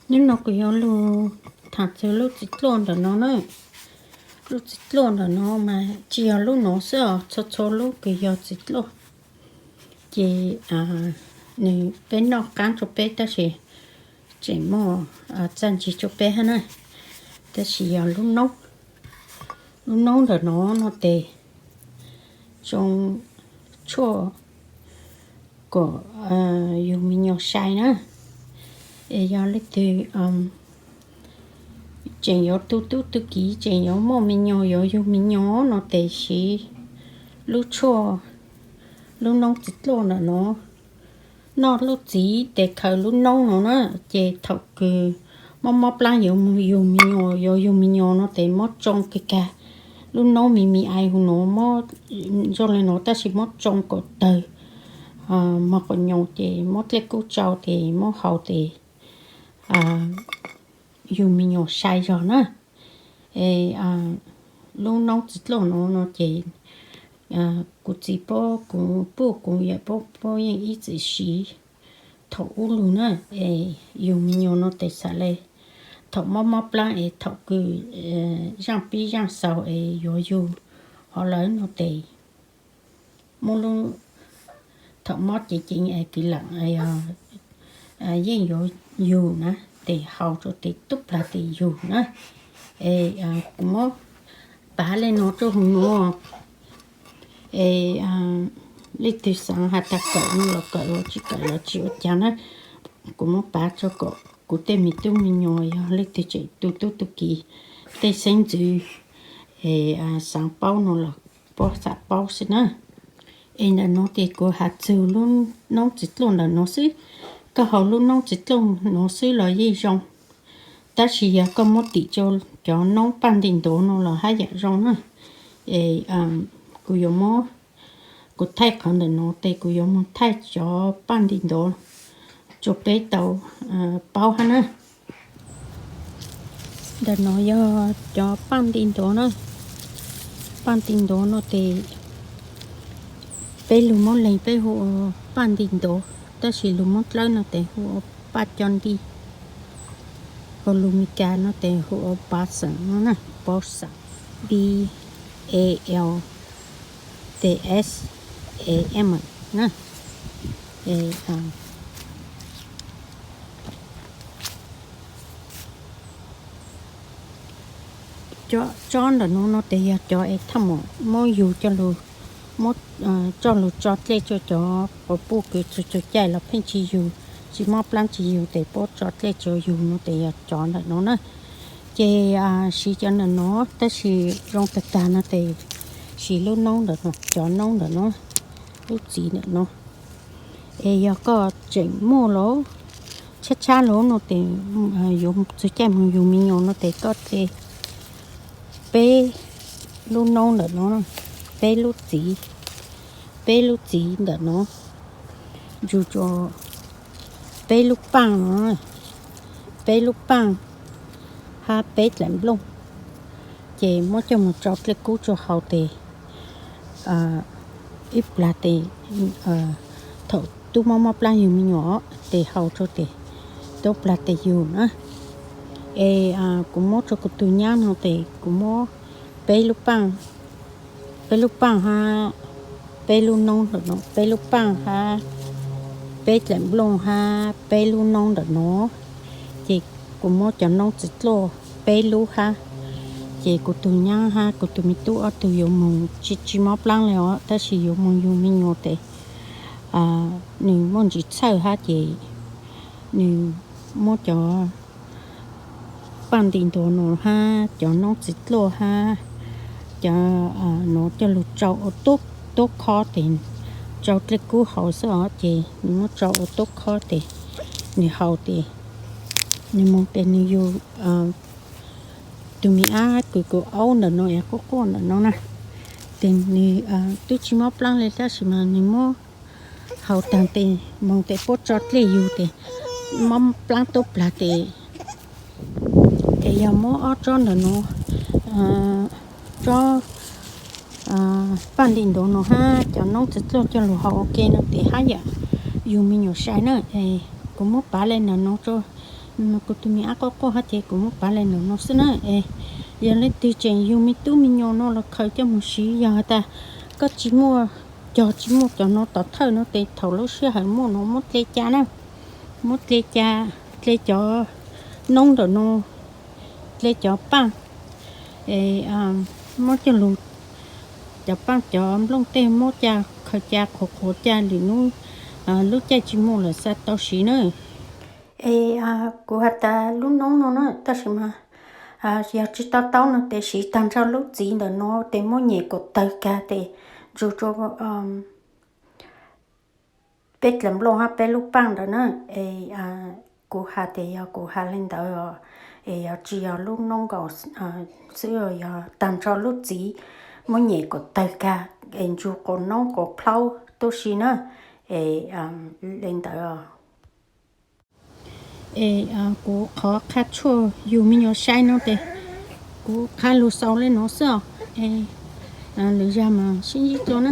Hnub no kuv yuav lug tham txug lub txiv dluaj ntawm no na. Lub txiv dluaj ntawm no mas tsis yog lub no xwb os, txhua txhua lub kws yog txiv dluaj ces nws peb noj qaab rua peb tab sis tseem muaj txaj ntsig rua peb hab na. Tab sis yog lub noob, lub noob ntawm no no tes zoo tshuaj kom yug me nyuam sai na. Es yog leej twg tseem yuav tu tub tu kiv, tseem yuav muaj me nyuam, yuav yug me nyuam no tes siv lub tshuaj, lub noob txiv dluaj ntawm no. Noj lub txiv tes khaws lub noob no na, ces thaum kws mob mob plaab yuav yug me nyuam, yuav yug me nyuam no tes muab tsoo kag kag lub noob me me ai huv no, zoo le no tab sis muab tsoo kom tawg mog qhov nyoos ces muab dlej kub tsau tes muab haus tes yug me nyuam sai zog na. Es lub noob txiv dluaj no no ces kuv txiv puab, kuv puj kuv yawm puab puab yeej ib txwm siv thaum ub lug na. Es yug me nyuam no tes xam le thaum mob mob plaab es thaum kws zaaj pib zaaj xaus es yuav yug hov lawm no tes muab lub, thaum mob ceev ceev es kws lam yeej yuav yug na, tes haus rua tes tub plag tes yug na. Es kuv muab pav le no rua huv nuav. Es leej twg xaav has tas kawm no los kawm, tsi kawm los tsi ua caag na. Kuv muab pav rua kom kuv tej me tub me nyuam yog leej twg tseem tu tub tu kiv, tej xeeb ntxwv es xaav paub no los puab xam paub xwb na. Es ntawm no tes kuv has txug lub noob txiv dluaj ntawm no xwb. Koj haus lub noob txiv dluaj no xwb los yeej zoo, tab sis yog koj muab tim rua cov noob paj nti ntuv no los hab yam zoo na. Es kuv yuav muab, kuv thaij qhov ntawm no tes kuv yuav moog thaij cov paj nti ntuv rua peb tau paub hab na. Ntawm no yog cov paj nti ntuv na. Paj nti ntuv no tes peb lug Moob Leeg peb hu ua paj nti ntuv, tab sis lug Moob Dlawb no tes hu ua paj coj nti, ho lug Mes Kas no tes hu ua balsam no na, balsam, B A L S A M na. Tsob ntawm no no tes yog cov es thaaj mum muab yug coj lug, muab coj lug tso dlej rua cov quas puj kws txug txug caij los pheej tsi yug, tsi mob plaab tsi yug tes puab tso dlej rua yug no tes yog cov ntawm no na. Ces siv cov ntawm no, tab sis zoo tag tag no tes siv lub noob ntawm no, cov noob ntawm no, lub txiv ntawm no. Es yog koj tseem muaj lawm, tshab tshab lawm no tes yuav txug caij moog yug me nyuam no tes koj dle peb lub noob ntawm no, peb lub txiv, peb lub txiv ntawm no, yug rua peb lub paaj no, peb lub paaj hab peb dlaim nplooj, ces muab coj moog tsau dlej kub rua haus tes ib plag tes thaum tub mob mob plaab yug me nyuam tes haus rua tes tub plag tes yug na. Es kuv muab rua kuv tug nyab no tes kuv muab peb lub paaj, peb lub paaj hab peb lub noob ntawm no, peb lub paaj hab peb dlaim nplooj hab peb lub noob ntawm no, ces kuv muab cov noob txiv dluaj peb lub hab, ces kuv tug nyab hab kuv tug me tub ob tug yuav moog tsi, tsi mob plaab le os, tab sis yuav moog yug me nyuam tes nws muaj ntsis txhawj hab ces nws muab cov paaj nti ntuav no hab cov noob txiv dluaj hab cov no coj lug tsau ua tub, tub khob tes tsau dlej kub haus xwb os, ces nws muab tsau ua tub khob tes nws haus tes nws moog tes nws yug tug me ab kws kuv aub ntawm no es quaj quaj ntawm no na, tes nws tub tsi mob plaab le tab sis mas nws muab haus taag tes moog tes puab tso dlej yug tes mob plaab tub plag tes, es yog muab ob tsob ntawm no, tsob paaj nti ntuav no hab cov noob txiv dluaj coj lug haus ua ke no tes hab yam yug me nyuam sai na. Kuv muab pav le ntawm no rua Kuv tus me ab quaj quaj hab ces kuv muab pav le num no xwb na. Es yog leej twg tseem yug me tub me nyuam no los khaws coj mus siv, yog has tas koj tsis muaj, cog tsis muaj cov no tom thawj no tes thaum lub sij hawm muaj no muab dle ca na, muab dle ca, dle cov noob ntawm no, dle cov paaj, es muab coj lug, cov paaj cov nplooj tej muab ca, khaws ca qhuav qhuav ca lwm hnub lub caij tsis muaj lawm xa tau siv na. Es kuv has tas lub noob no na, tab sis mas yog tsis tau taub no tes siv tag nrho lub txiv ntawm no tes muab nyem kom tawg kag tes ntsug rua peb dlaim nplooj hab peb lub paaj ntawd na. Es kuv has tes yog kuv has le ntawd os, es yog tsis yog lub noob nkaus xwb, yog tag nrho lub txiv muab nyem kom tawg kag es ntsug quas noob quas plhaub tuaj si na. Es le ntawd os. Es kuv qhov qha tshuaj yug me nyuam saib no tes kuv qha lug xaus le nuav xwb os. Es lwm zag mas sib ntsib dlua na.